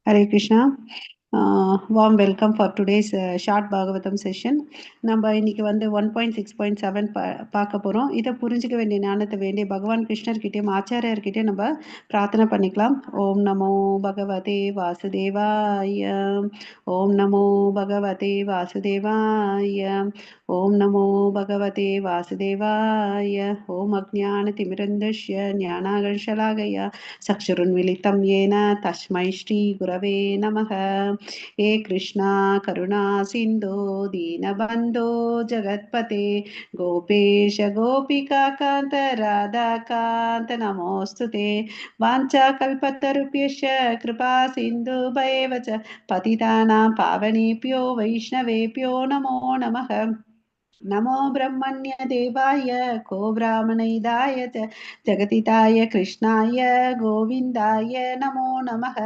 Hare Krishna. Warm welcome for today's short Bhagavatam session. நம்ம இன்னைக்கு வந்து 1.6.7 பார்க்க போகிறோம். இதை புரிஞ்சுக்க வேண்டிய ஞானத்தை வேண்டிய பகவான் கிருஷ்ணர்கிட்டயும் ஆச்சாரியர்கிட்டயும் நம்ம பிரார்த்தனை பண்ணிக்கலாம். ஓம் நமோ பகவதே வாசுதேவாய. ஓம் நமோ பகவதே வாசுதேவாய. ஓம் நமோ பகவதே வாசுதேவாய. ஓம் அஜ்ஞான திமிரந்தஸ்ய ஞானாகர்ஷலாகய चक्षुरुन्मिलितं येन तस्मै श्रीगुरवे नमः. हे कृष्णा करुणा सिन्धो दीनबन्धो जगत्पते गोपेश गोपिकान्त राधाकान्त नमोऽस्तु ते. वाञ्छाकल्पतरुभ्यश्च कृपा सिन्धुभ्य एव च पतितानां पावनेभ्यो वैष्णवेभ्यो नमो नमः. नमो ब्रह्मण्य देवाय गोब्राह्मणहिताय च जगद्धिताय कृष्णाय गोविन्दाय नमो नमः.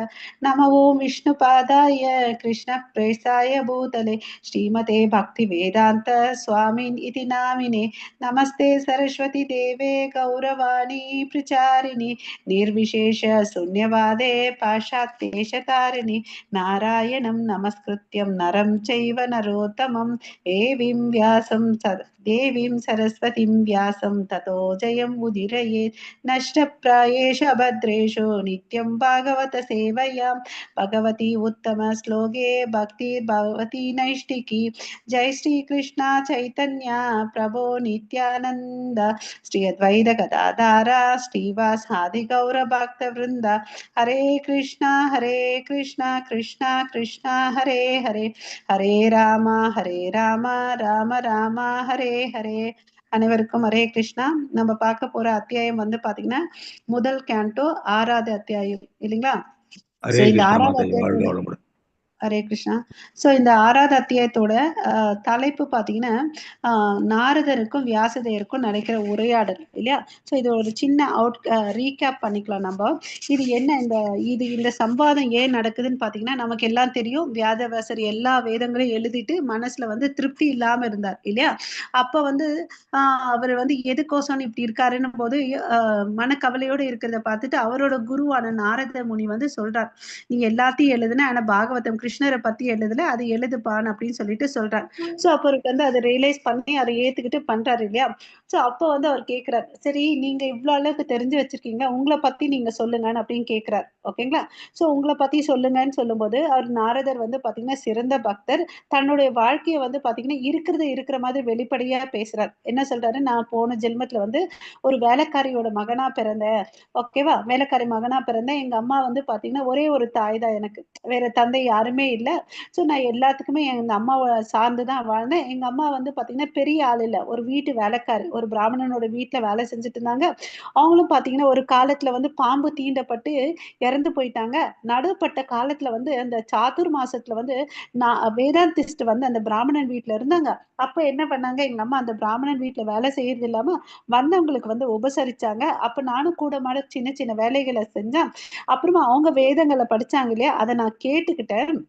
नम ॐ विष्णुपादाय कृष्णप्रेष्ठाय भूतले श्रीमते भक्तिवेदान्त स्वामिन् इति नामिने. नमस्ते सरस्वती देवे गौरवाणी प्रचारिणि निर्विशेष शून्यवादे पाश्चात्यदेशतारिणि. नारायणं नमस्कृत्यं नरं चैव नरोत्तमं देवीं व्यासं देवीं सरस्वतीं व्यासं ततो जयम् उदीरयेत्. नष्टप्रायेषु अभद्रेषु नित्यं भागवत सेवयां भगवती उत्तमश्लोके भक्तिर्भवति नैष्टिकी. जय श्री कृष्ण चैतन्य प्रभो नित्यानंद श्री अद्वैत गदाधार श्रीवासादि गौर भक्त वृंद. हरे कृष्णा हरे कृष्णा कृष्णा कृष्णा हरे हरे, हरे राम हरे ராம ராம ராம ஹரே ஹரே. அனைவருக்கும் ஹரே கிருஷ்ணா. நம்ம பார்க்க போற அத்தியாயம் வந்து பாத்தீங்கன்னா முதல் கேண்டோ, ஆறாவது அத்தியாயம், இல்லைங்களா? ஹரே So, இந்த கிருஷ்ணா ஆறாவது மாதாஜி, வாழ்க அத்தியாயத்தோட வளமுடன். ஹரே கிருஷ்ணா. ஸோ இந்த ஆறாவது அத்தியாயத்தோட தலைப்பு பார்த்தீங்கன்னா நாரதருக்கும் வியாசதேவருக்கும் நடக்கிற உரையாடல், இல்லையா? ஸோ இது ஒரு சின்ன அவுட் ரீகேப் பண்ணிக்கலாம் நம்ம. இது என்ன இந்த இது இந்த சம்வாதம் ஏன் நடக்குதுன்னு பார்த்தீங்கன்னா, நமக்கு எல்லாம் தெரியும். வேதவியாசர் எல்லா வேதங்களையும் எழுதிட்டு மனசுல வந்து திருப்தி இல்லாம இருந்தார், இல்லையா? அப்ப வந்து அவர் வந்து எதுக்கோசம் இப்படி இருக்காருன்னும் போது மனக்கவலையோடு இருக்கிறத பார்த்துட்டு அவரோட குருவான நாரத முனி வந்து சொல்றார், நீங்க எல்லாத்தையும் எழுதுன, ஆனா பாகவதம் கிருஷ்ணரை பத்தி எழுதல, அது எழுதுப்பான் அப்படின்னு சொல்லிட்டு சொல்றார். சோ அப்ப அவருக்கு வந்து அதை ரியலைஸ் பண்ணி அதை ஏத்துக்கிட்டு பண்றாரு, இல்லையா? சோ அப்ப வந்து அவர் கேக்குறாரு, சரி நீங்க இவ்வளவு அளவுக்கு தெரிஞ்சு வச்சிருக்கீங்க, உங்களை பத்தி நீங்க சொல்லுங்கன்னு அப்படின்னு கேக்குறாரு. ஓகேங்களா? சோ உங்களை பத்தி சொல்லுங்கன்னு சொல்லும்போது அவர் நாரதர் வந்து பாத்தீங்கன்னா சிறந்த பக்தர். தன்னுடைய வாழ்க்கையை வந்து பாத்தீங்கன்னா இருக்கிறது இருக்கிற மாதிரி வெளிப்படையா பேசுறாரு. என்ன சொல்றாரு, நான் போன ஜென்மத்துல வந்து ஒரு வேலைக்காரியோட மகனா பிறந்தேன். ஓகேவா? வேலைக்காரி மகனா பிறந்தேன். எங்க அம்மா வந்து பாத்தீங்கன்னா ஒரே ஒரு தாய் தான் எனக்கு, வேற தந்தை யாருமே இல்ல. சோ நான் எல்லாத்துக்குமே எங்க அம்மாவை சார்ந்துதான் வாழ்ந்தேன். எங்க அம்மா வந்து பாத்தீங்கன்னா பெரிய ஆள் இல்ல, ஒரு வீட்டு வேலைக்காரி, ஒரு பிராமணனோட வீட்டுல வேலை செஞ்சுட்டு இருந்தாங்க. அவங்களும் பாத்தீங்கன்னா ஒரு காலத்துல வந்து பாம்பு தீண்டப்பட்டு இறந்து போயிட்டாங்க. நடுப்பட்ட காலத்துல வந்து அந்த சாதுர் மாசத்துல வந்து நான் வேதாந்திஸ்ட் வந்து அந்த பிராமணன் வீட்டுல இருந்தாங்க. அப்ப என்ன பண்ணாங்க, எங்க அம்மா அந்த பிராமணன் வீட்டுல வேலை செய்யறது இல்லாம வந்தவங்களுக்கு வந்து உபசரிச்சாங்க. அப்ப நானும் கூட மாட சின்ன சின்ன வேலைகளை செஞ்சேன். அப்புறமா அவங்க வேதங்களை படிச்சாங்க இல்லையா, அதை நான் கேட்டுக்கிட்டேன்.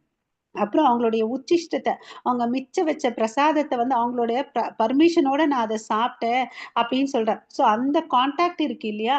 அப்புறம் அவங்களுடைய உச்சிஷ்டத்தை, அவங்க மிச்ச வச்ச பிரசாதத்தை வந்து அவங்களுடைய பர்மிஷனோட நான் அதை சாப்பிட்டேன் அப்படின்னு சொல்றேன். ஸோ அந்த கான்டாக்ட் இருக்கு இல்லையா,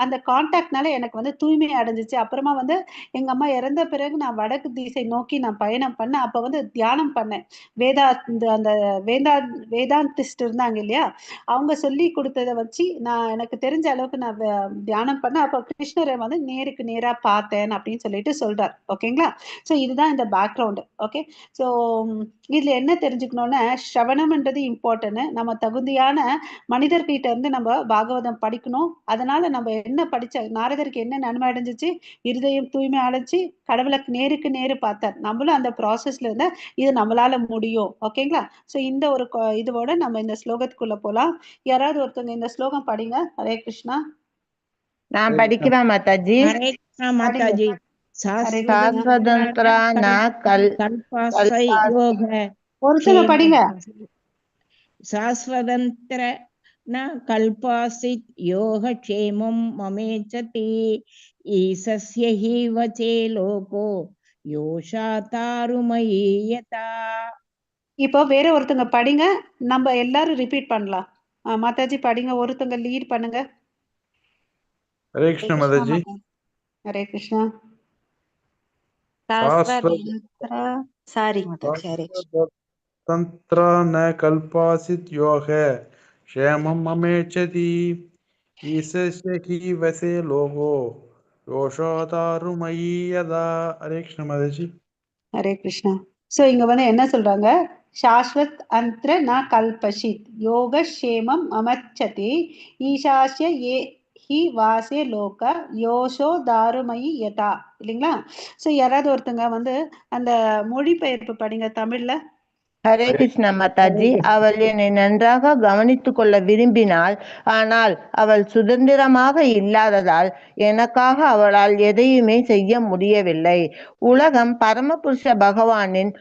அந்த கான்டாக்ட்னால எனக்கு வந்து தூய்மை அடைஞ்சிச்சு. அப்புறமா வந்து எங்க அம்மா இறந்த பிறகு நான் வடக்கு திசை நோக்கி நான் பயணம் பண்ணேன். அப்ப வந்து தியானம் பண்ணேன். வேதா இந்த அந்த வேதா வேதாந்திஸ்ட் இருந்தாங்க இல்லையா, அவங்க சொல்லி கொடுத்ததை வச்சு நான் எனக்கு தெரிஞ்ச அளவுக்கு நான் தியானம் பண்ணேன். அப்ப கிருஷ்ணரை வந்து நேருக்கு நேரா பார்த்தேன் அப்படின்னு சொல்லிட்டு சொல்றார். ஓகேங்களா? ஸோ இதுதான் இந்த பேக்ரவுண்ட். ஓகே, ஸோ இதுல என்ன தெரிஞ்சுக்கணும்னா, ஸ்ரவணம்ன்றது இம்பார்ட்டன்ட். நம்ம தகுதியான மனிதர்கிட்ட இருந்து நம்ம பாகவதம் படிக்கணும். அதனால நம்ம என்ன படிச்ச, நாரதருக்கு என்ன நன்மை அடைஞ்சிச்சு, இருதயம் தூய்மை அடைஞ்சு கடவுளை நேருக்கு நேரு பார்த்தார். நம்மளும் அந்த ப்ராசஸ்ல இருந்தா இது நம்மளால முடியும். ஓகேங்களா? ஸோ இந்த ஒரு இதுவோட நம்ம இந்த ஸ்லோகத்துக்குள்ள போலாம். யாராவது ஒருத்தவங்க இந்த ஸ்லோகம் படிங்க. ஹரே கிருஷ்ணா. நான் படிக்கவா மாதாஜி? ஹரே கிருஷ்ணா மாதாஜி. ஹரே கிருஷ்ணா. சாஸ்வதந்திரா ந கல் கல்பாசை யோக ஒருத்தங்க படிங்க. சாஸ்வதந்திர ந கல்பாசித் யோகக்ஷேமம் மமேச்சதி ஈசஸ்ய he வச்சே லோகோ யோஷா தாருமயீயதா. இப்போ வேற ஒருத்தங்க படிங்க, நம்ம எல்லாரும் ரிப்பீட் பண்ணலாம். மாதாஜி படிங்க, ஒருத்தங்க லீட் பண்ணுங்க. ஹரே கிருஷ்ணா மாதாஜி. ஹரே கிருஷ்ணா. சாஸ்வத் சாஸ்வதந்திர சாரி மாதாஜி. ஹரே கிருஷ்ணா. தந்திர ந கல்பாசித் யோக க்ஷேமம் மமேச்சதி ஈசஸ்ய he வசே லோகோ யோஷோதாருமயீ யதா. ஹரே கிருஷ்ண மாதாஜி. ஹரே கிருஷ்ணா. ஸோ இங்க வந்து என்ன சொல்றாங்க? சாஸ்வத் அந்திர ந கல்பஷித் யோக க்ஷேமம் அமச்சதி ஈசாஸ்ய ஏ he வாசே லோக யோசோ தாருமயி யதா, இல்லைங்களா? ஸோ யாராவது ஒருத்தங்க வந்து அந்த மொழிபெயர்ப்பு படிங்க தமிழ்ல. ஹரே கிருஷ்ணா மாதாஜி. அவள் என்னை நன்றாக கவனித்துக் கொள்ள விரும்பினாள். ஆனால் அவள் சுதந்திரமாக இல்லாததால் எனக்காக அவளால் எதையுமே செய்ய முடியவில்லை. உலகம் பரமபுருஷ பகவானின்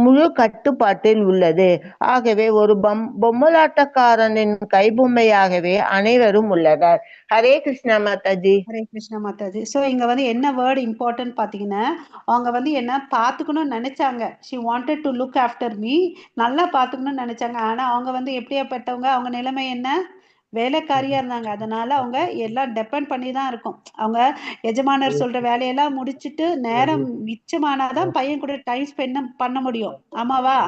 முழு கட்டுப்பாட்டில் உள்ளது. ஆகவே ஒரு பொம்மலாட்டக்காரனின் கைபொம்மையாகவே அனைவரும் உள்ளனர். ஹரே கிருஷ்ணா மாதாஜி. ஹரே கிருஷ்ணா மாதாஜி. ஸோ இங்க வந்து என்ன வேர்டு இம்பார்ட்டன்ட் பார்த்தீங்கன்னா, அவங்க வந்து என்ன பார்த்துக்கணும்னு நினைச்சாங்க. She wanted to look after me. நல்லா பார்த்துக்கணும்னு நினைச்சாங்க. ஆனா அவங்க வந்து எப்படியாப்பட்டவங்க, அவங்க நிலைமை என்ன? வேலைக்காரியா இருந்தாங்க. அதனால அவங்க எல்லாம் டெபெண்ட் பண்ணி தான் இருக்கும். அவங்க எஜமானர் சொல்ற வேலையெல்லாம் முடிச்சுட்டு நேரம் மிச்சமானாதான் பையன் கூட டைம் ஸ்பெண்ட் பண்ண முடியும். ஆமாவா?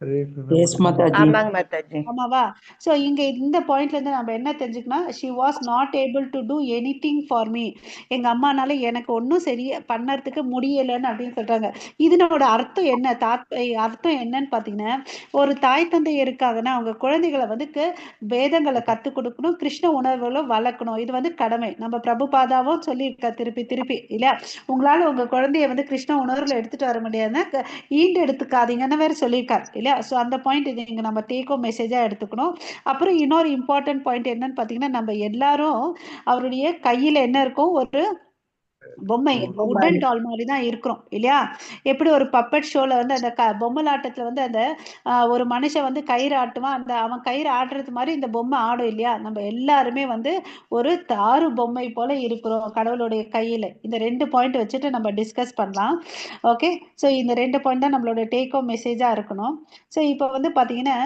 ஹரே கிருஷ்ணா எஸ் மாதாஜி. மாதாஜி. ஆமாங்க மாதாஜி. ஆமாவா? ஸோ இங்க இந்த பாயிண்ட்ல இருந்து நம்ம என்ன தெரிஞ்சுக்கணும்? She was not able to do anything for me. எங்க அம்மானால எனக்கு ஒன்றும் சரி பண்ணறதுக்கு முடியலைன்னு அப்படின்னு சொல்றாங்க. இதனோட அர்த்தம் என்ன? அர்த்தம் என்னன்னு பாத்தீங்கன்னா, ஒரு தாய் தந்தை இருக்காங்கன்னா அவங்க குழந்தைகளை வந்து வேதங்களை கத்துக் கொடுக்கணும், கிருஷ்ண உணர்வுகளை வளர்க்கணும். இது வந்து கடமை. நம்ம பிரபுபாதாவும் சொல்லியிருக்கா திருப்பி திருப்பி, இல்லையா? உங்களால உங்க குழந்தைய வந்து கிருஷ்ண உணர்வுல எடுத்துட்டு வர முடியாதுன்னா ஈண்டு எடுத்துக்காதீங்கன்னு வேற சொல்லியிருக்காரு, இல்லையா? ஸோ அந்த பாயிண்ட் இது இங்க நம்ம டேக் ஹோம் மெசேஜா எடுத்துக்கணும். அப்புறம் இன்னொரு இம்பார்ட்டன்ட் பாயிண்ட் என்னன்னு பாத்தீங்கன்னா, நம்ம எல்லாரும் அவருடைய கையில என்ன இருக்கும்? ஒரு பொம்மை, உடன் டால் மாதிரி தான் இருக்கிறோம், இல்லையா? எப்படி ஒரு பப்பட் ஷோல வந்து அந்த பொம்மலாட்டத்துல வந்து அந்த ஒரு மனுஷன் வந்து கயிறு ஆட்டுவான், அந்த அவன் கயிறு ஆடுறது மாதிரி இந்த பொம்மை ஆடும், இல்லையா? நம்ம எல்லாருமே வந்து ஒரு தாறு பொம்மை போல இருக்கிறோம் கடவுளுடைய கையில. இந்த ரெண்டு பாயிண்ட் வச்சுட்டு நம்ம டிஸ்கஸ் பண்ணலாம். ஓகே, ஸோ இந்த ரெண்டு பாயிண்ட் தான் நம்மளோட டேக் ஹோம் மெசேஜா இருக்கணும். ஸோ இப்போ வந்து பாத்தீங்கன்னா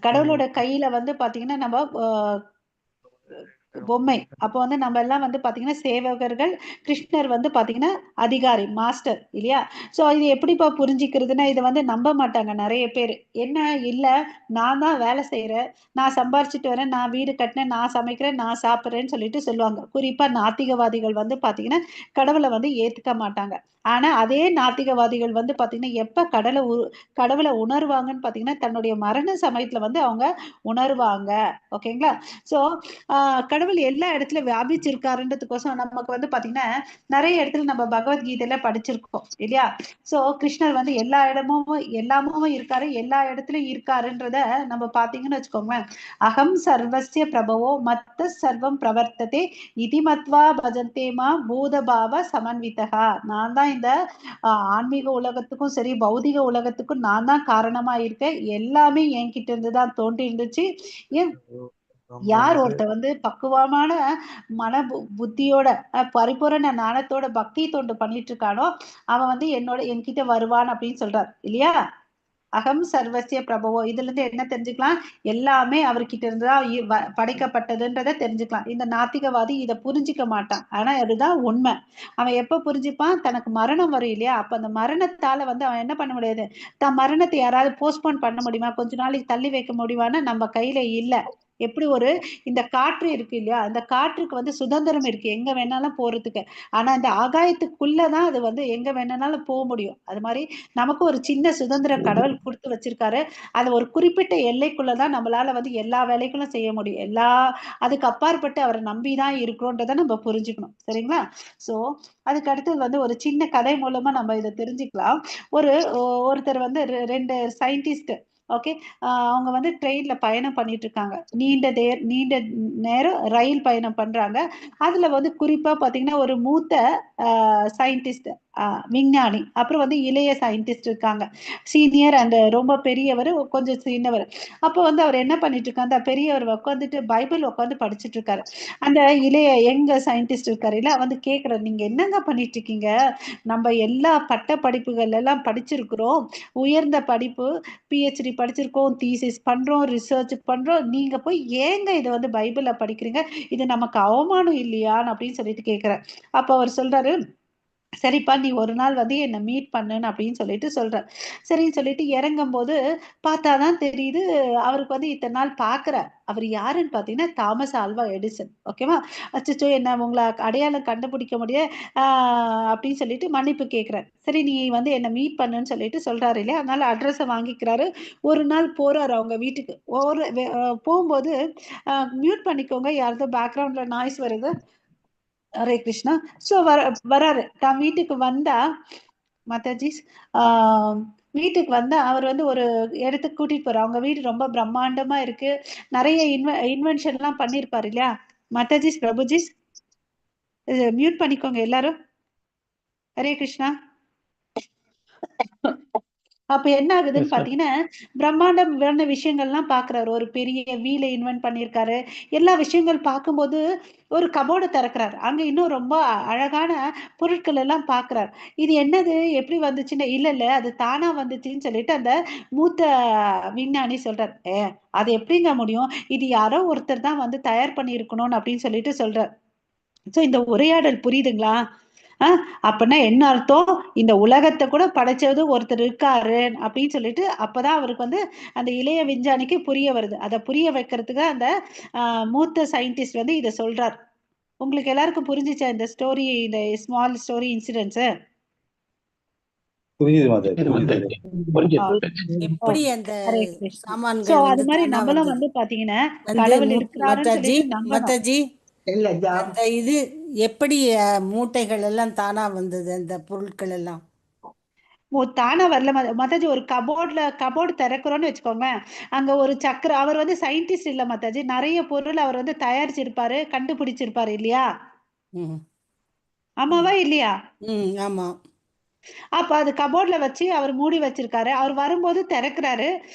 கடவுளோட கையில வந்து பாத்தீங்கன்னா நம்ம பொம்மை. அப்போ வந்து நம்ம எல்லாம் வந்து பாத்தீங்கன்னா சேவகர்கள், கிருஷ்ணர் வந்து பாத்தீங்கன்னா அதிகாரி, மாஸ்டர், இல்லையா? சோ இது எப்படிப்பா புரிஞ்சுக்கிறதுன்னா, இதை வந்து நம்ப மாட்டாங்க நிறைய பேர். என்ன இல்ல, நான் தான் வேலை செய்யறேன், நான் சம்பாரிச்சுட்டு வரேன், நான் வீடு கட்டினேன், நான் சமைக்கிறேன், நான் சாப்பிட்றேன்னு சொல்லிட்டு சொல்லுவாங்க. குறிப்பா நாத்திகவாதிகள் வந்து பாத்தீங்கன்னா கடவுளை வந்து ஏத்துக்க மாட்டாங்க. ஆனா அதே நாத்திகவாதிகள் வந்து பாத்தீங்கன்னா எப்ப கடவுளை உணர்வாங்கன்னு பாத்தீங்கன்னா தன்னுடைய மரண சமயத்துல வந்து அவங்க உணர்வாங்க. ஓகேங்களா? சோ கடவுள் எல்லா இடத்துல வியாபிச்சிருக்காருன்றதுக்கோசம் நமக்கு வந்து பாத்தீங்கன்னா நிறைய இடத்துல நம்ம பகவத்கீதையில படிச்சிருக்கோம், இல்லையா? சோ கிருஷ்ணர் வந்து எல்லா இடமும் எல்லாமும் இருக்காரு, எல்லா இடத்துலயும் இருக்காருன்றத நம்ம பாத்தீங்கன்னு வச்சுக்கோங்களேன். அகம் சர்வஸ்ய பிரபவோ மத்த சர்வம் பிரவர்த்ததே இதி மத்வா பஜந்தே மா பூதபாவ சமன்விதகா. நான் தான் இந்த ஆன்மீக உலகத்துக்கும் சரி பௌதிக உலகத்துக்கும் நான் தான் காரணமா இருக்கேன், எல்லாமே என்கிட்ட இருந்துதான் தோன்றி இருந்துச்சு. ஏன் யார் ஒருத்தர் வந்து பக்குவமான மன புத்தியோட பரிபூரண ஞானத்தோட பக்தி தொண்டு பண்ணிட்டு இருக்கானோ அவன் வந்து என்கிட்ட வருவான் அப்படின்னு சொல்றார், இல்லையா? அகம் சர்வசிய பிரபவோ. இதுல இருந்து என்ன தெரிஞ்சுக்கலாம்? எல்லாமே அவர்கிட்ட இருந்துதான் படைக்கப்பட்டதுன்றதை தெரிஞ்சுக்கலாம். இந்த நாத்திகவாதி இதை புரிஞ்சிக்க மாட்டான். ஆனா அதுதான் உண்மை. அவன் எப்ப புரிஞ்சுப்பான்? தனக்கு மரணம் வரும் இல்லையா? அப்ப அந்த மரணத்தால வந்து அவன் என்ன பண்ண முடியாது? தன் மரணத்தை யாராவது போஸ்ட்போன் பண்ண முடியுமா? கொஞ்ச நாளைக்கு தள்ளி வைக்க முடியுமான்னா நம்ம கையில இல்ல. எப்படி ஒரு இந்த காற்று இருக்கு இல்லையா, அந்த காற்றுக்கு வந்து சுதந்திரம் இருக்கு எங்க வேணாலும் போறதுக்கு. ஆனா இந்த ஆகாயத்துக்குள்ளதான் அது வந்து எங்க வேணாலும் போக முடியும். அது மாதிரி நமக்கு ஒரு சின்ன சுதந்திரம் கடவுள் கொடுத்து வச்சிருக்காரு. அது ஒரு குறிப்பிட்ட எல்லைக்குள்ளதான் நம்மளால வந்து எல்லா வேலைகளும் செய்ய முடியும். அதுக்கு அப்பாற்பட்டு அவரை நம்பிதான் இருக்கிறோன்றதை நம்ம புரிஞ்சுக்கணும், சரிங்களா? சோ அதுக்கு அடுத்தது வந்து ஒரு சின்ன கதை மூலமா நம்ம இதை தெரிஞ்சுக்கலாம். ஒருத்தர் வந்து ரெண்டு சயின்டிஸ்ட், ஓகே, அவங்க வந்து ட்ரெயின்ல பயணம் பண்ணிட்டு இருக்காங்க. நீண்ட நேரம் ரயில் பயணம் பண்றாங்க. அதுல வந்து குறிப்பா பாத்தீங்கன்னா ஒரு மூத்த சயின்டிஸ்ட், விஞ்ஞானி, அப்புறம் வந்து இளைய சயின்டிஸ்ட் இருக்காங்க. சீனியர் அண்ட் ரொம்ப பெரியவர், கொஞ்சம் சின்னவர். அப்போ வந்து அவர் என்ன பண்ணிட்டு இருக்காங்க, அந்த பெரியவர் உட்காந்துட்டு பைபிள் உட்காந்து படிச்சுட்டு இருக்காரு. அந்த இளைய எங்க சயின்டிஸ்ட் இருக்காரு இல்ல, வந்து கேக்குறாரு, நீங்க என்னங்க பண்ணிட்டு இருக்கீங்க? நம்ம எல்லா பட்ட படிப்புகள் எல்லாம் படிச்சிருக்கிறோம், உயர்ந்த படிப்பு பிஹெச்டி படிச்சிருக்கோம், தீசிஸ் பண்றோம், ரிசர்ச் பண்றோம், நீங்க போய் ஏங்க இதை வந்து பைபிள படிக்கிறீங்க? இது நமக்கு அவமானம் இல்லையான்னு அப்படின்னு சொல்லிட்டு கேக்குறாரு. அப்ப அவர் சொல்றாரு, சரிப்பா நீ ஒரு நாள் வந்து என்னை மீட் பண்ணுன்னு அப்படின்னு சொல்லிட்டு சொல்றார். சரின்னு சொல்லிட்டு இறங்கும் போது பார்த்தாதான் தெரியுது அவருக்கு வந்து இத்தனை நாள் பாக்குறார். அவர் யாருன்னு பாத்தீங்கன்னா தாமஸ் ஆல்வா எடிசன். ஓகேவா? அச்சோ என்ன உங்களை அடையாளம் கண்டுபிடிக்க முடிய அப்படின்னு சொல்லிட்டு மன்னிப்பு கேட்கிறார். சரி நீ வந்து என்னை மீட் பண்ணுன்னு சொல்லிட்டு சொல்றாரு இல்லையா? அதனால அட்ரஸை வாங்கிக்கிறாரு. ஒரு நாள் போறாரு அவங்க வீட்டுக்கு. ஒரு போகும்போது மியூட் பண்ணிக்கோங்க, யாரதோ பேக்ரவுண்ட்ல நாய்ஸ் வருது. ஹரே கிருஷ்ணா. சோ வராரு. தான் வீட்டுக்கு வந்தா மாதாஜி வீட்டுக்கு வந்தா அவர் வந்து ஒரு இடத்துக்கு கூட்டிட்டு போறாரு. அவங்க வீடு ரொம்ப பிரம்மாண்டமா இருக்கு. நிறைய இன்வென்ஷன் எல்லாம் பண்ணிருப்பாரு இல்லையா? மாதாஜிஸ் பிரபுஜிஸ் மியூட் பண்ணிக்கோங்க எல்லாரும். ஹரே கிருஷ்ணா. அப்ப என்ன ஆகுதுன்னு பாத்தீங்கன்னா பிரம்மாண்டம் விஷயங்கள்லாம் பாக்குறாரு. ஒரு பெரிய வீலை இன்வென்ட் பண்ணிருக்காரு. எல்லா விஷயங்கள் பார்க்கும்போது ஒரு கபோர்டு திறக்கிறாரு. அங்க இன்னும் ரொம்ப அழகான பொருட்கள் எல்லாம் பாக்குறாரு. இது என்னது, எப்படி வந்துச்சுன்னு, இல்ல இல்ல அது தானா வந்துச்சுன்னு சொல்லிட்டு அந்த மூத்த விஞ்ஞானி சொல்றாரு. அது எப்படிங்க முடியும், இது யாரோ ஒருத்தர் தான் வந்து தயார் பண்ணி இருக்கணும்னு அப்படின்னு சொல்லிட்டு சொல்றாரு. சோ இந்த உரையாடல் புரியுதுங்களா? அப்படின்னா என்ன அர்த்தம், இந்த உலகத்தை கூட படைச்சது ஒருத்தர் இருக்காரு அப்படின்னு சொல்லிட்டு அப்பதான் அவருக்கு வந்து அந்த இளைய விஞ்ஞானிக்கு புரிய வருது. அதை புரிய வைக்கிறதுக்கு அந்த மூத்த சயின்டிஸ்ட் வந்து இதை சொல்றார். உங்களுக்கு எல்லாருக்கும் புரிஞ்சிச்சா இந்த ஸ்டோரி, இந்த ஸ்மால் ஸ்டோரி இன்சிடென்ட்ஸ்? எப்படி அந்த சாமான்கள் அது மாதிரி நம்மளும் வந்து பாத்தீங்கன்னா கடவுள் இருக்கிறாருன்னு சொல்லிட்டு நம்பணும். அந்த இது எப்படி மூட்டைகள் எல்லாம் தானா வந்தது, அந்த பொருட்கள் எல்லாம் தானா வரல மாதாஜி. ஒரு கபோர்டு திறக்கிறோன்னு வச்சுக்கோங்க, அங்க ஒரு சக்கர, அவர் வந்து சயின்டிஸ்ட் இல்ல மாதாஜி, நிறைய பொருள் அவர் வந்து தயாரிச்சிருப்பாரு, கண்டுபிடிச்சிருப்பாரு இல்லையா? ஆமாவா இல்லையா? ஆமா. அப்ப அது கபோர்ட்ல வச்சு அவர் மூடி வச்சிருக்காரு. அவர் வரும்போது திறக்கிறாரு.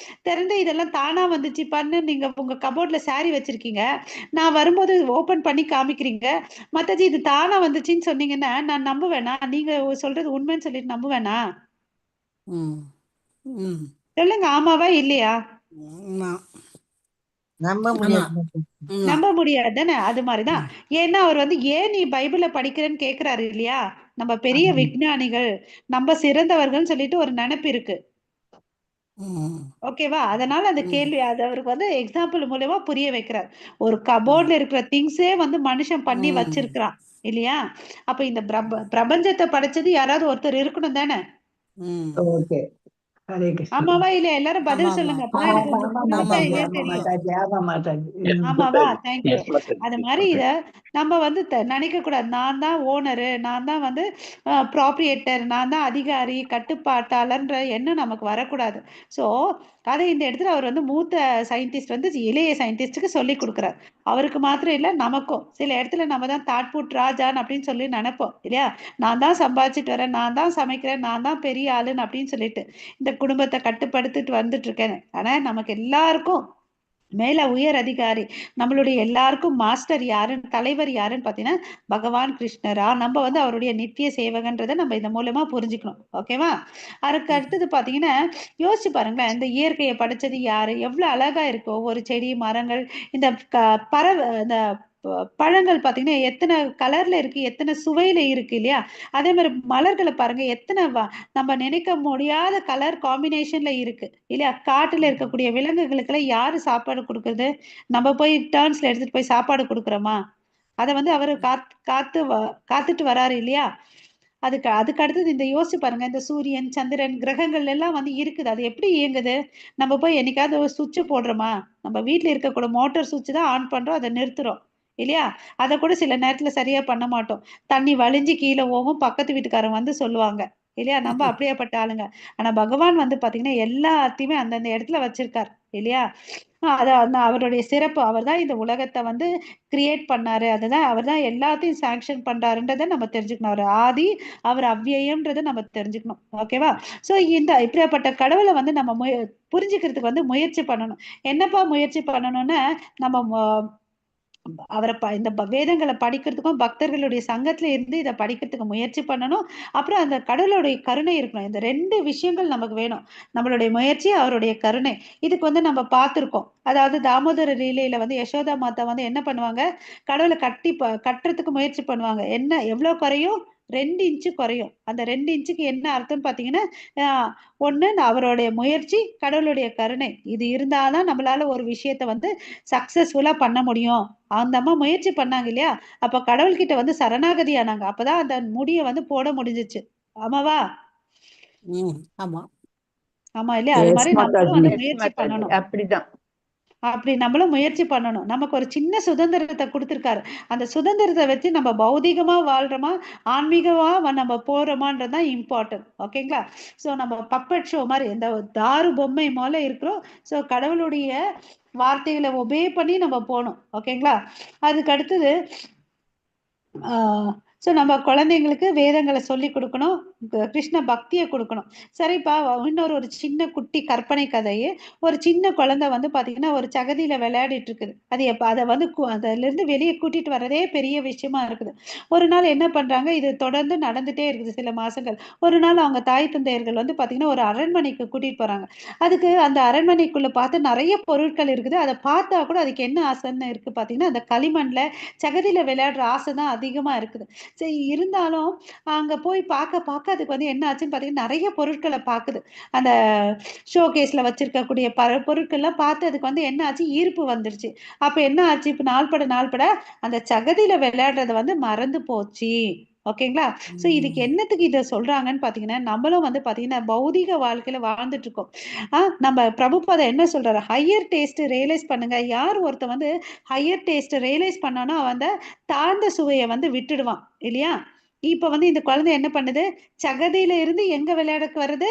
திறந்து இதெல்லாம் தானா வந்துச்சு பண்ணு, நீங்க உங்க கபோர்ட்ல சாரி வச்சிருக்கீங்க, நான் வரும்போது ஓபன் பண்ணி காமிக்கிறீங்க மத்தஜி, இது தானா வந்துச்சுன்னு சொன்னீங்கன்னா நான் நம்புவேனா? நீங்க சொல்றது உண்மைன்னு சொல்லிட்டு நம்புவேனா? சொல்லுங்க, ஆமாவா இல்லையா? நம்ப முடியாது தானே? அது மாதிரிதான். ஏன்னா அவர் வந்து ஏன் நீ பைபிள படிக்கிறேன்னு கேக்குறாரு இல்லையா? நம்ம பெரிய விஞ்ஞானிகள், நம்ம சிறந்தவர்கள் சொல்லிட்டு ஒரு நினைப்பு இருக்கு. ஓகேவா? அதனால அந்த கேள்வி அது அவருக்கு வந்து எக்ஸாம்பிள் மூலமா புரிய வைக்கிறார். ஒரு கபோர்ட்ல இருக்கிற திங்ஸே வந்து மனுஷன் பண்ணி வச்சிருக்கிறான் இல்லையா? அப்ப இந்த பிரபஞ்சத்தை படைச்சது யாராவது ஒருத்தர் இருக்கணும் தானே? ஆமாவா இல்லையா? எல்லாரும் பதில் சொல்லுங்க. ஆமாவா? Thank you. அது மாதிரி இத நம்ம வந்து நினைக்க கூடாது. நான் தான் ஓனரு, நான் தான் வந்து ப்ராப்ரியேட்டர், நான் தான் அதிகாரி, கட்டுப்பாட்டாளர்ன்ற எண்ணம் நமக்கு வரக்கூடாது. ஸோ அதை இந்த இடத்துல அவர் வந்து மூத்த சயின்டிஸ்ட் வந்து இளைய சயின்டிஸ்டுக்கு சொல்லி கொடுக்குறாரு. அவருக்கு மாத்திரம் இல்லை, நமக்கும் சில இடத்துல நம்ம தான் தாட்புட் ராஜான் அப்படின்னு சொல்லி நினைப்போம் இல்லையா? நான் தான் சம்பாதிச்சுட்டு வரேன், நான் தான் சமைக்கிறேன், நான் தான் பெரிய ஆளுன்னு அப்படின்னு சொல்லிட்டு இந்த குடும்பத்தை கட்டுப்படுத்திட்டு வந்துட்டு இருக்கேன். ஆனா நமக்கு எல்லாருக்கும் மேல உயர் அதிகாரி, நம்மளுடைய எல்லாருக்கும் மாஸ்டர் யாருன்னு, தலைவர் யாருன்னு பாத்தீங்கன்னா பகவான் கிருஷ்ணரா. நம்ம வந்து அவருடைய நித்திய சேவகன்றதை நம்ம இந்த மூலமா புரிஞ்சுக்கணும். ஓகேவா? அதுக்கு அடுத்தது பாத்தீங்கன்னா யோசிச்சு பாருங்களேன், இந்த இயற்கையை படைச்சது யாரு? எவ்வளவு அழகா இருக்கு ஒவ்வொரு செடி மரங்கள், இந்த பறவை, இந்த பழங்கள் பாத்தீங்கன்னா எத்தனை கலர்ல இருக்கு, எத்தனை சுவையில இருக்கு இல்லையா? அதே மாதிரி மலர்களை பாருங்க, எத்தனை நம்ம நினைக்க முடியாத கலர் காம்பினேஷன்ல இருக்கு இல்லையா? காட்டுல இருக்கக்கூடிய விலங்குகளுக்கெல்லாம் யாரு சாப்பாடு கொடுக்குறது? நம்ம போய் டர்ன்ஸ்ல எடுத்துட்டு போய் சாப்பாடு கொடுக்குறோமா? அதை வந்து அவரு காத்துட்டு வராரு இல்லையா? அதுக்கு அடுத்தது இந்த யோசிச்சு பாருங்க, இந்த சூரியன் சந்திரன் கிரகங்கள் எல்லாம் வந்து இருக்குது, அது எப்படி இயங்குது? நம்ம போய் என்னைக்காவது ஒரு சுவிட்சு போடுறோமா? நம்ம வீட்டுல இருக்கக்கூடிய மோட்டார் சுவிட்ச் தான் ஆன் பண்றோம், அதை நிறுத்துறோம் இல்லையா? அதை கூட சில நேரத்துல சரியா பண்ண மாட்டோம், தண்ணி வலிஞ்சு கீழே போகும், பக்கத்து வீட்டுக்காரங்க வந்து சொல்லுவாங்க இல்லையா? நம்ம அப்படியேப்பட்ட ஆளுங்க. ஆனா பகவான் வந்து பாத்தீங்கன்னா எல்லாத்தையுமே அந்தந்த இடத்துல வச்சிருக்காரு இல்லையா? அத அவருடைய சிறப்பு, அவர் தான் இந்த உலகத்தை வந்து கிரியேட் பண்ணாரு, அதுதான் அவர் தான் எல்லாத்தையும் சாங்ஷன் பண்றாருன்றதை நம்ம தெரிஞ்சுக்கணும். அவர் ஆதி, அவர் அவ்வியம்ன்றதை நம்ம தெரிஞ்சுக்கணும். ஓகேவா? சோ இந்த இப்படியாப்பட்ட கடவுளை வந்து நம்ம புரிஞ்சுக்கிறதுக்கு வந்து முயற்சி பண்ணணும். என்னப்பா முயற்சி பண்ணணும்னா, நம்ம அவரை இந்த வேதங்களை படிக்கிறதுக்கும் பக்தர்களுடைய சங்கத்துல இருந்து இதை படிக்கிறதுக்கு முயற்சி பண்ணணும். அப்புறம் அந்த கடவுளுடைய கருணை இருக்கணும். இந்த ரெண்டு விஷயங்கள் நமக்கு வேணும், நம்மளுடைய முயற்சி, அவருடைய கருணை. இதுக்கு வந்து நம்ம பார்த்திருக்கோம். அதாவது தாமோதர லீலையில வந்து யசோதா மாதா வந்து என்ன பண்ணுவாங்க, கடவுளை கட்டுறதுக்கு முயற்சி பண்ணுவாங்க. என்ன எவ்வளவு குறையும், 2 inch குறையும். அந்த 2 இன்ச்சுக்கு என்ன அர்த்தம் பாத்தீங்கன்னா, ஒண்ணு அவருடைய முயற்சி, கடவுளுடைய கருணை. இது இருந்தாதான் நம்மளால ஒரு விஷயத்த வந்து சக்சஸ்ஃபுல்லா பண்ண முடியும். அந்த அம்மா முயற்சி பண்ணாங்க இல்லையா? அப்ப கடவுள்கிட்ட வந்து சரணாகதி ஆனாங்க. அப்பதான் அந்த முடிய வந்து போட முடிஞ்சிச்சு. ஆமாவா? ஆமா. ஆமா இல்லையா? அது எஸ் மாதிரி நம்மளும் மாதாஜி. வந்து எஸ் முயற்சி மாதாஜி, பண்ணணும். அப்படிதான். அப்படி நம்மளும் முயற்சி பண்ணணும். நமக்கு ஒரு சின்ன சுதந்திரத்தை கொடுத்திருக்காரு. அந்த சுதந்திரத்தை வச்சு நம்ம பௌதிகமா வாழ்றோமா, ஆன்மீகமா நம்ம போறோமான்றதுதான் இம்பார்ட்டன்ட். ஓகேங்களா? ஸோ நம்ம பப்பட் ஷோ மாதிரி இந்த தாரு பொம்மை போல இருக்கிறோம். ஸோ கடவுளுடைய வார்த்தைகளை ஒபே பண்ணி நம்ம போகணும். ஓகேங்களா? அதுக்கு அடுத்தது ஸோ நம்ம குழந்தைங்களுக்கு வேதங்களை சொல்லி கொடுக்கணும், கிருஷ்ண பக்தியை கொடுக்கணும். சரிப்பா, இன்னொரு ஒரு சின்ன குட்டி கற்பனை கதையே. ஒரு சின்ன குழந்தை வந்து பாத்தீங்கன்னா ஒரு சகதியில விளையாடிட்டு இருக்குது. அது எப்ப அதை வந்து அதுல இருந்து வெளியே கூட்டிட்டு வர்றதே பெரிய விஷயமா இருக்குது. ஒரு நாள் என்ன பண்றாங்க, இது தொடர்ந்து நடந்துட்டே இருக்குது சில மாசங்கள். ஒரு நாள் அவங்க தாய் தந்தையர்கள் வந்து பாத்தீங்கன்னா ஒரு அரண்மனைக்கு கூட்டிட்டு போறாங்க. அதுக்கு அந்த அரண்மனைக்குள்ள பார்த்து நிறைய பொருட்கள் இருக்குது. அதை பார்த்தா கூட அதுக்கு என்ன ஆசைன்னு இருக்கு பாத்தீங்கன்னா, அந்த களிமண்ல சகதியில விளையாடுற ஆசை தான் அதிகமா இருக்குது. சரி, இருந்தாலும் அங்க போய் பார்க்க பார்க்க அதுக்கு வந்து என்ன ஆச்சுன்னு பாத்தீங்கன்னா நிறைய பொருட்களை பாக்குது. அந்த ஷோ கேஸ்ல வச்சிருக்கக்கூடிய பொருட்கள்லாம் பார்த்து அதுக்கு வந்து என்ன ஆச்சு, ஈர்ப்பு வந்துருச்சு. அப்ப என்ன ஆச்சு, இப்ப நாள்பட நாள்பட அந்த சகதியில விளையாடுறத வந்து மறந்து போச்சு. ஓகேங்களா? சோ இதுக்கு என்னத்துக்கு இத சொல்றாங்கன்னு பாத்தீங்கன்னா, நம்மளும் வந்து பாத்தீங்கன்னா பௌதிக வாழ்க்கையில வாழ்ந்துட்டு இருக்கோம். நம்ம பிரபுபாதா என்ன சொல்றாரு, higher taste realise பண்ணுங்க. யார் ஒருத்தன் வந்து higher taste realise பண்ணானோ அவன் அந்த தாழ்ந்த சுவையை வந்து விட்டுடுவான் இல்லையா? இப்ப வந்து இந்த குழந்தை என்ன பண்ணுது, சகதியில இருந்து எங்க விளையாடக்கு வருது,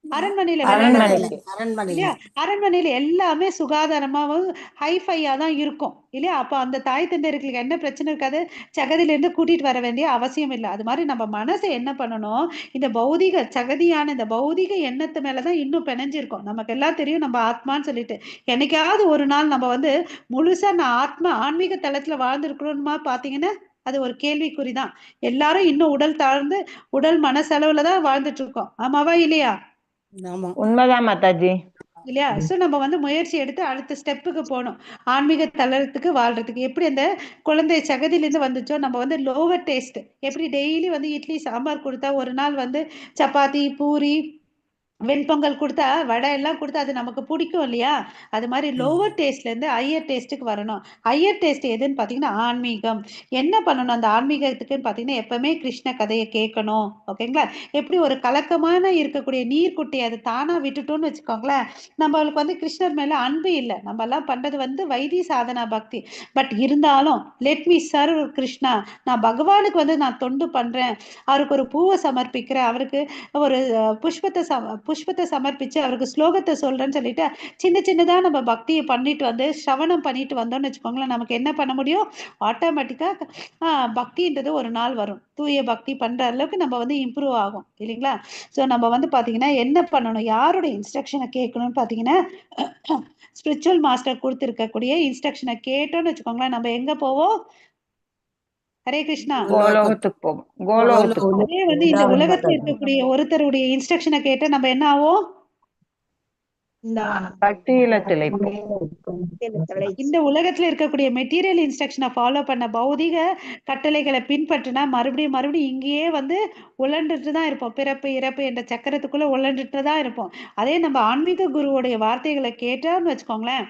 அரண்மனையில விளையாட வருது அரண்மனையில. இல்லையா? அரண்மனையில எல்லாமே சுகாதாரமாவும் ஹைஃபையா தான் இருக்கும் இல்லையா? அப்ப அந்த தாய் தந்தையர்களுக்கு என்ன பிரச்சனை இருக்காது, சகதியில இருந்து கூட்டிட்டு வர வேண்டிய அவசியம் இல்லை. அது மாதிரி நம்ம மனசை என்ன பண்ணணும், இந்த பௌதிக சகதியான இந்த பௌதிக எண்ணத்து மேலதான் இன்னும் பிணைஞ்சிருக்கோம். நமக்கு எல்லாம் தெரியும் நம்ம ஆத்மான்னு சொல்லிட்டு. என்னைக்காவது ஒரு நாள் நம்ம வந்து முழுசா நான் ஆத்மா ஆன்மீக தளத்துல வாழ்ந்துருக்கணுமா பாத்தீங்கன்னா அது ஒரு கேள்விக்குறிதான். எல்லாரும் இன்னும் உடல் தாழ்ந்து உடல் மனசளவுலதான் வாழ்ந்துட்டு இருக்கோம். ஆமாவா இல்லையா? ஆமா, உண்மைதான் மாதாஜி. இல்லையா? சோ நம்ம வந்து முயற்சி எடுத்து அடுத்த ஸ்டெப்புக்கு போகணும், ஆன்மீக தளத்துக்கு வாழ்றதுக்கு. எப்படி அந்த குழந்தை சகதியில இருந்து வந்துச்சோ, நம்ம வந்து லோவர் டேஸ்ட் எப்படி டெய்லி வந்து இட்லி சாம்பார் கொடுத்தா ஒரு நாள் வந்து சப்பாத்தி பூரி வெண்பொங்கல் கொடுத்தா வடை எல்லாம் கொடுத்தா அது நமக்கு பிடிக்கும் இல்லையா? அது மாதிரி லோவர் டேஸ்ட்ல இருந்து ஹையர் டேஸ்ட்டுக்கு வரணும். ஹையர் டேஸ்ட் எதுன்னு பாத்தீங்கன்னா ஆன்மீகம். என்ன பண்ணணும் அந்த ஆன்மீகத்துக்குன்னு பாத்தீங்கன்னா எப்பவுமே கிருஷ்ண கதையை கேட்கணும். ஓகேங்களா? எப்படி ஒரு கலக்கமான இருக்கக்கூடிய நீர்க்குட்டி அது தானா விட்டுட்டோம்னு வச்சுக்கோங்களேன், நம்மளுக்கு வந்து கிருஷ்ணர் மேல அன்பு இல்லை. நம்ம எல்லாம் பண்றது வந்து வைதி சாதனா பக்தி. பட் இருந்தாலும் let me serve Krishna, நான் பகவானுக்கு வந்து நான் தொண்டு பண்றேன், அவருக்கு ஒரு பூவை சமர்ப்பிக்கிறேன், அவருக்கு ஒரு புஷ்பத்தை சமர்ப்பிச்சு அவருக்கு ஸ்லோகத்தை சொல்றேன்னு சொல்லிட்டு சின்ன சின்னதா நம்ம பக்தியை பண்ணிட்டு வந்து ஸ்ரவணம் பண்ணிட்டு வந்தோம்னு வச்சுக்கோங்களேன், நமக்கு என்ன பண்ண முடியும், ஆட்டோமேட்டிக்கா பக்தின்றது ஒரு நாள் வரும். தூய பக்தி பண்ற அளவுக்கு நம்ம வந்து இம்ப்ரூவ் ஆகும் இல்லைங்களா? ஸோ நம்ம வந்து பாத்தீங்கன்னா என்ன பண்ணணும், யாரோட இன்ஸ்ட்ரக்ஷனை கேட்கணும்னு பாத்தீங்கன்னா ஸ்பிரிச்சுவல் மாஸ்டர் கொடுத்திருக்கக்கூடிய இன்ஸ்ட்ரக்ஷனை கேட்டோம்னு வச்சுக்கோங்களேன், நம்ம எங்க போவோம், ஹரே கிருஷ்ணா, கோலோகத்துக்கு போவோம். கோலோகத்துக்கு. அதே வந்து இந்த உலகத்துல இருக்கக்கூடிய ஒருத்தருடைய இன்ஸ்ட்ரக்ஷனை கேட்டா நம்ம என்ன ஆவோம், பக்தியில திளைப்போம். இந்த உலகத்துல இருக்கக்கூடிய மெட்டீரியல் இன்ஸ்ட்ரக்ஷனை ஃபாலோ பண்ண பௌதிக கட்டளைகளை பின்பற்றினா மறுபடியும் மறுபடியும் இங்கேயே வந்து உழண்டுட்டு தான் இருப்போம். பிறப்பு இறப்பு என்ற சக்கரத்துக்குள்ள உழண்டுட்டு தான் இருப்போம். அதே நம்ம ஆன்மீக குருவுடைய வார்த்தைகளை கேட்டோம்னு வச்சுக்கோங்களேன்,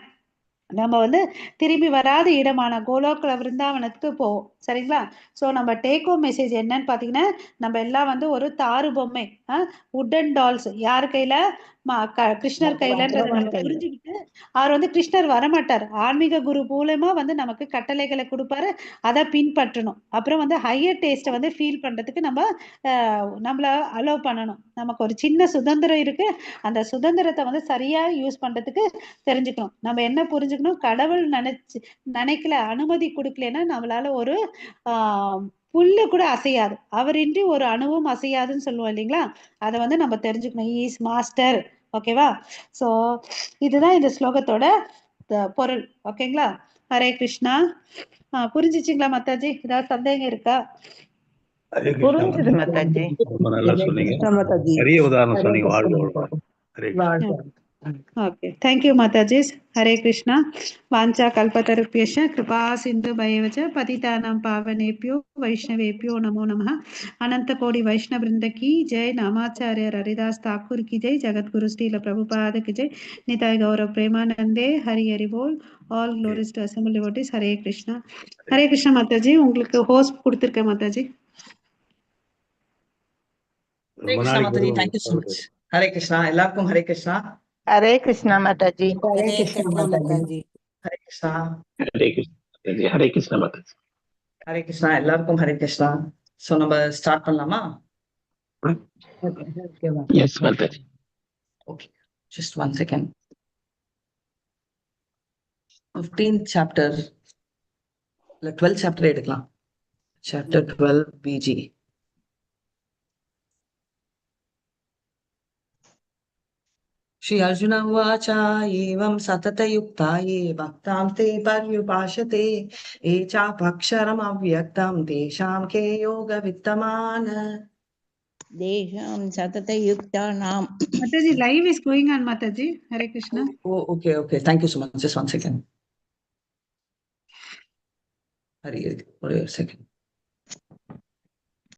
நம்ம வந்து திரும்பி வராத இடமான கோலோக்ல விருந்தாவனத்துக்கு போவோம். சரிங்களா? ஸோ நம்ம take home message என்னன்னு பாத்தீங்கன்னா, நம்ம எல்லாம் வந்து ஒரு தாறு பொம்மை, உட்டன் டால்ஸ். யார் கையில, கிருஷ்ணர் கையிலன்றதை நம்ம புரிஞ்சுக்கிட்டு, அவர் வந்து கிருஷ்ணர் வரமாட்டார், ஆன்மீக குரு மூலமா வந்து நமக்கு கட்டளைகளை கொடுப்பாரு, அதை பின்பற்றணும். அப்புறம் வந்து ஹையர் டேஸ்ட்டை வந்து ஃபீல் பண்றதுக்கு நம்ம நம்மள அலோவ் பண்ணணும். நமக்கு ஒரு சின்ன சுதந்திரம் இருக்கு, அந்த சுதந்திரத்தை வந்து சரியா யூஸ் பண்றதுக்கு தெரிஞ்சுக்கணும். நம்ம என்ன புரிஞ்சுக்கணும், கடவுள் நினைக்கல அனுமதி கொடுக்கலன்னா நம்மளால ஒரு புல்லு கூட அசையாது, அவரின்றி ஒரு அணுவும் அசையாதுன்னு சொல்லுவோம் இல்லைங்களா? அதை வந்து நம்ம தெரிஞ்சுக்கணும். Is master. ஓகேவா? சோ இதுதான் இந்த ஸ்லோகத்தோட பொருள். ஓகேங்களா? ஹரே கிருஷ்ணா. புரிஞ்சிச்சிங்களா மாதாஜி? ஏதாவது சந்தேகம் இருக்கா? புரிஞ்சுது மாதாஜி. ரொம்ப நல்லா சொன்னீங்க, நிறைய உதாரணம் சொன்னீங்க. வாழ்க வளமுடன். Hare Krishna. Okay, thank you Matajis. Hare Krishna. Vancha kalpatarupyasha kripa sindhu bhayevacha patitanam pavanebhyo vaishnavebhyo namo namaha. Ananta kodi Vaishnava vrinda ki jai, Namacharya Haridas Thakur ki jai, Jagadguru Srila Prabhupada ki jai, Nitai Gaurav Premanande, Hari Hari bol. All glories to assembled devotees. Hare Krishna. Hare Krishna Mataji, உங்களுக்கு host கொடுத்திருக்கேன் மாதாஜி. ஹரே ரொம்ப கிருஷ்ணா நாளைக்கு மாதாஜி, வருவாங்க. Thank you so much. Hare Krishna, எல்லாருக்கும் ஹரே கிருஷ்ணா. ஹரே கிருஷ்ணா மாதாஜி. ஹரே கிருஷ்ணா மாதாஜி. ஹரே கிருஷ்ணா. ஹரே கிருஷ்ணா மாதாஜி. ஹரே கிருஷ்ணா மாதாஜி. ஹரே கிருஷ்ணா, எல்லாருக்கும் Hare Krishna. So நம்ம start பண்ணலாமா? S Mataji. Okay, just one second. 15th chapter இல்ல, 12th chapter எடுக்கலாம். Chapter 12 PG. श्री अर्जुन उवाच, एवं सततयुक्ता ये भक्तां ते पर्युपासते, ये चापक्षरमव्यक्तं तेषां के योगवित्तमान्। தேஷாம் சததயுக்தானாம். Mataji, live is going on Mataji. Hare Krishna. Oh, okay, okay. Thank you so much. Just one second. Hari, ஒரே ஒரு செகண்ட்.